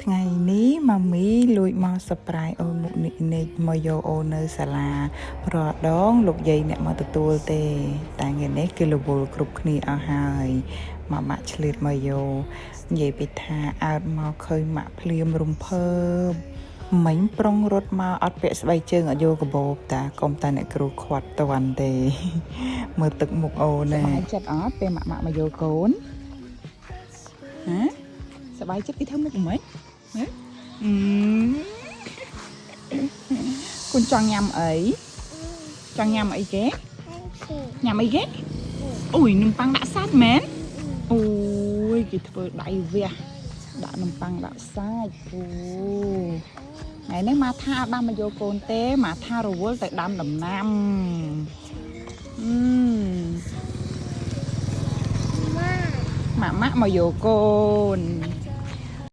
ថ្ងៃនេះម៉ាមីលួចមក surprise អូនមុខនិកនិចមកយកអូននៅសាលារាល់ដងលោកយាយអ្នកមកទទួលទេ តែថ្ងៃនេះគឺរវល់គ្រប់គ្នាអស់ហើយម៉ាម៉ាក់ឆ្លៀតមកយកនិយាយពីថាអើតមកឃើញម៉ាក់ភ្លាមរំភើបមិញប្រុងរត់មកអត់ពាក់ស្បែកជើងអត់យកកាបូបតាកុំតែអ្នកគ្រូខាត់តាន់ទេ មើលទឹកមុខអូនណាសប្បាយចិត្តអត់ពេលម៉ាក់ម៉ាក់មកយកកូនហ៎សប្បាយចិត្តគេធ្វើមុខមិនហ៎អឺកូនចង់ញ៉ាំអីចង់ញ៉ាំអីគេញ៉ាំអីគេអូយនំប៉័ងដាក់សាច់មែនអូយគេធ្វើដៃវះដាក់នំប៉័ងដាក់សាច់អូថ្ងៃនេះមកថាអត់បានមកយកកូនទេមកថារវល់តែដាំដំណាំអឺ ម៉ាក់ម៉ាក់មកយកកូន